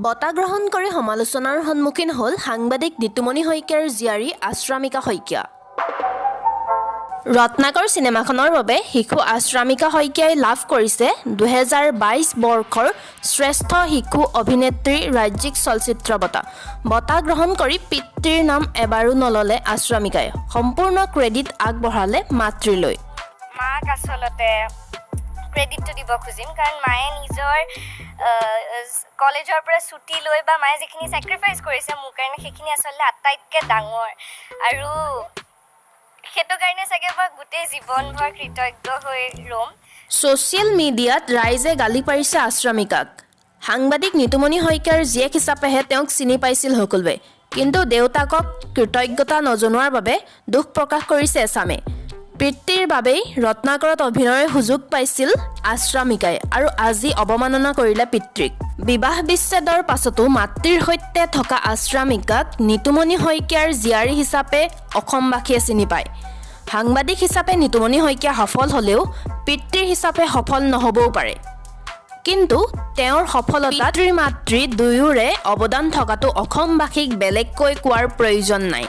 বঁটা গ্ৰহণ কৰি সমালোচনাৰ সন্মুখীন হ'ল সাংবাদিক নিতুমণি শইকীয়াৰ জীয়াৰী আশ্ৰামিকা শইকীয়া। ৰত্নাকৰ চিনেমাখনৰ বাবে শিশু আশ্ৰামিকা শইকীয়াই লাভ কৰিছে 2022 বৰ্ষৰ শ্ৰেষ্ঠ শিশু অভিনেত্ৰী ৰাজ্যিক চলচ্চিত্ৰ বঁটা। বঁটা গ্ৰহণ কৰি পিতৃৰ নাম এবাৰো নল'লে আশ্ৰামিকাই। সম্পূৰ্ণ ক্ৰেডিট আগবঢ়ালে মাতৃলৈ। মাক আচলতে ক্ৰেডিটটো দিব খুজিম, কাৰণ মায়ে নিজৰ কলেজৰ পৰা ছুটি লৈ বা মায়ে যিখিনি ছেক্ৰিফাইচ কৰিছে মোৰ কাৰণে, সেইখিনি আচলতে আটাইতকৈ ডাঙৰ আৰু সেইটো কাৰণে চাগে মই গোটেই জীৱনভৰ কৃতজ্ঞ হৈ ৰ'ম। ছ'চিয়েল মিডিয়াত ৰাইজে গালি পাৰিছে আশ্ৰামিকাক। সাংবাদিক নিতুমণি শইকীয়াৰ জীয়েক হিচাপেহে তেওঁক চিনি পাইছিল সকলোৱে। কিন্তু দেউতাকক কৃতজ্ঞতা নজনোৱাৰ বাবে দুখ প্ৰকাশ কৰিছে এচামে। পিতৃৰ বাবেই ৰত্নাকৰত অভিনয়ৰ সুযোগ পাইছিল আশ্ৰামিকাই আৰু আজি অৱমাননা কৰিলে পিতৃক। বিবাহ বিচ্ছেদৰ পাছতো মাতৃৰ সৈতে থকা আশ্ৰামিকাক নিতুমণি শইকীয়াৰ জীয়াৰী হিচাপে অসমবাসীয়ে চিনি পায়। সাংবাদিক হিচাপে নিতুমণি শইকীয়া সফল হ'লেও পিতৃ হিচাপে সফল নহ'বও পাৰে। কিন্তু তেওঁৰ সফলতাত পিতৃ মাতৃ দুয়োৰে অৱদান থকাটো অসমবাসীক বেলেগকৈ কোৱাৰ প্ৰয়োজন নাই।